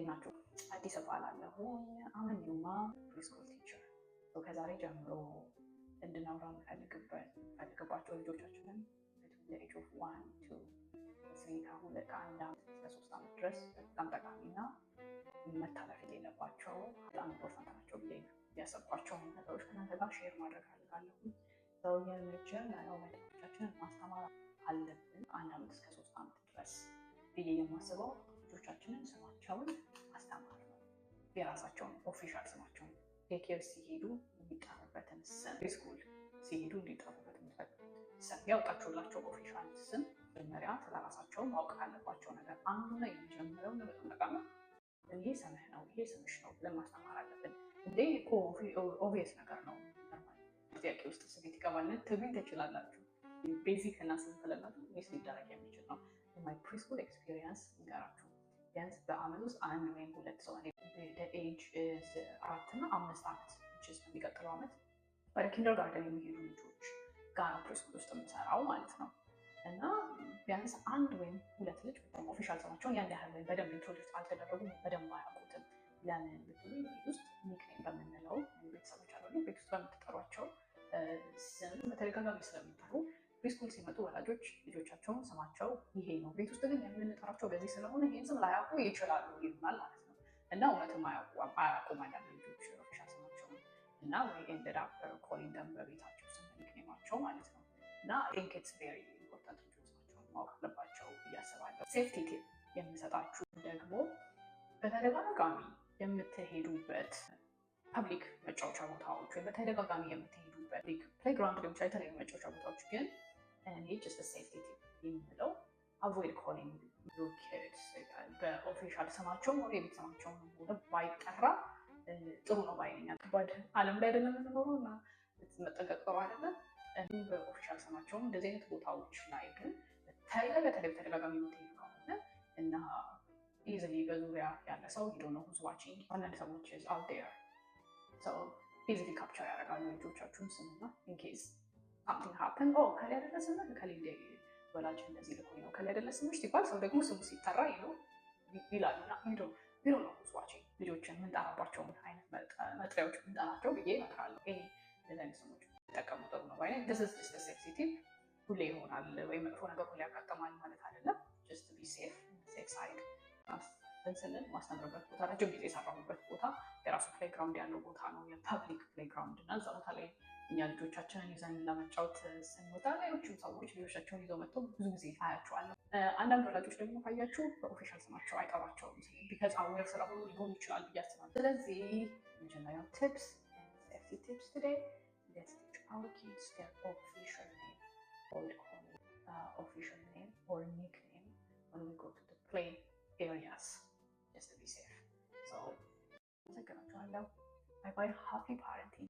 ናችሁ? አዲስ እባላለሁ። I'm a new mom, preschool teacher። ከዛሬ ጀምሮ እንድናወራ የምፈልግባቸው ልጆቻችንን between the age of 1, 2, 3፣ ከ1 ዓመት እስከ 3 ዓመት ድረስ በጣም ጠቃሚና መታለፍ የሌለባቸው፣ በጣም important ናቸው ብዬ ያሰብኳቸውን ነገሮች ከእናንተ ጋር share ማድረግ ፈልጋለሁ። So የመጀመሪያው ልጆቻችንን ማስተማር አለብን 1 ዓመት እስከ 3 ዓመት ድረስ ብዬ የማስበው ልጆቻችንን ስማቸውን ማስተማር ነው። የራሳቸውን official ስማቸውን፣ daycare ሲሄዱ የሚጠሩበትን ስም፣ school ሲሄዱ እንዲጠሩበት የሚፈልጉት ስም፣ ያወጣችሁላቸው official ስም። መጀመሪያ ስለ ራሳቸው ማወቅ ካለባቸው ነገር አንዱና የመጀመሪያው በጣም ጠቃሚ ይሄ ስምህ ነው፣ ይሄ ስምሽ ነው ብለን ማስተማር አለብን። እንዴ እኮ obvious ነገር ነው፣ ጥያቄ ውስጥ ስሜት ይገባል ትሉኝ ትችላላችሁ። Basic እና simple እና miss ሊደረግ የሚችል ነው። My preschool experience ንገራችሁ፣ ቢያንስ በአመት ውስጥ አንድ ወይም ሁለት ሰው age 4 እና 5 ዓመት፣ በሚቀጥለው ዓመት ወደ kindergarten የሚሄዱ ልጆች ጋር ነው preschool ውስጥ የምሰራው ማለት ነው። እና ቢያንስ አንድ ወይም ሁለት ልጅ official ስማቸውን ያን ያህል ወይም በደንብ introduce አልተደረጉም፣ በደንብ አያውቁትም። ለምን ብትሉ ቤት ውስጥ nickname በምንለው፣ ቤተሰቦች አሉ፣ ቤት ውስጥ በምትጠሯቸው ስም በተደጋጋሚ ስለሚጠሩ preschool ሲመጡ ወላጆች ልጆቻቸውን ስማቸው ይሄ ነው፣ ቤት ውስጥ ግን የምንጠራቸው በዚህ ስለሆነ ይህን ስም ላያውቁ ይችላሉ ይሉናል ማለት ነው። እና እውነትም አያውቁም አንዳንድ ልጆች official ስማቸውን እና we ended up calling them በቤታቸው ስም፣ nickname ኣቸው ማለት ነው። እና think it's very important፣ ልጆች ስማቸውን ማወቅ አለባቸው ብዬ አስባለሁ። Safety tip የምሰጣችሁ ደግሞ በተደጋጋሚ የምትሄዱበት public መጫወቻ ቦታዎች ወይም በተደጋጋሚ የምትሄዱበት playground ሊሆን ይችላል፣ የተለያዩ መጫወቻ ቦታዎች ግን እኔ just safety tip የምለው avoid calling your kids በ official ስማቸው ሆነ የቤት ስማቸውን ሆነ ባይጠራ ጥሩ ነው ባይ ነኝ። ከባድ ዓለም ላይ አይደለም የምንኖረው እና መጠንቀቅ ጥሩ አይደለም። በ official ስማቸውም እንደዚህ አይነት ቦታዎች ላይ ግን በተለይ በተደጋጋሚ የምትሄዱ ከሆነ እና easily በዙሪያ ያለ ሰው you don't know who's watching፣ አንዳንድ ሰዎች out there easily capture ያደርጋሉ ልጆቻችሁን ስምና in case something happen፣ "ኦ ከላይ አይደለ ስምህ? ከላይ እንደ ወላጅ እንደዚህ ልኮኝ ነው፣ ከላይ አይደለ ስምሽ?" ሲባል ሰው ደግሞ ስሙ ሲጠራ ይለው ይላሉ እና you don't know who's watching፣ ልጆችን የምንጠራባቸውን አይነት መጥሪያዎች የምንጠራቸው ብዬ እመክራለሁ። ይሄ እንደዚህ አይነት ስሞች ጠቀሙ ጥሩ ነው ባይ። This is just safety tip። ሁሌ ይሆናል ወይም መጥፎ ነገር ሁሌ ያጋጥማል ማለት አይደለም። Just be safe side ስንል ማስተምርበት ቦታ፣ ረጅም ጊዜ የሰራሁበት ቦታ የራሱ playground ያለው ቦታ ነው፣ የ public playground። እና እዛ ቦታ ላይ እኛ ልጆቻችንን ይዘን ለመጫወት ስንወጣ ሌሎችም ሰዎች ልጆቻቸውን ይዘው መጥተው ብዙ ጊዜ አያቸዋለሁ። አንዳንድ ወላጆች ደግሞ ካያችሁ በ official ስማቸው አይጠሯቸውም፣ because aware ስለሆኑ ሊሆን ይችላል ብዬ አስባለሁ። ስለዚህ መጀመሪያው tips፣ safety tips today, let's teach our kids their official name. Avoid calling official name or nickname when we go to the play areas, just to be safe. So, አመሰግናችኋለሁ። Bye bye. Happy parenting.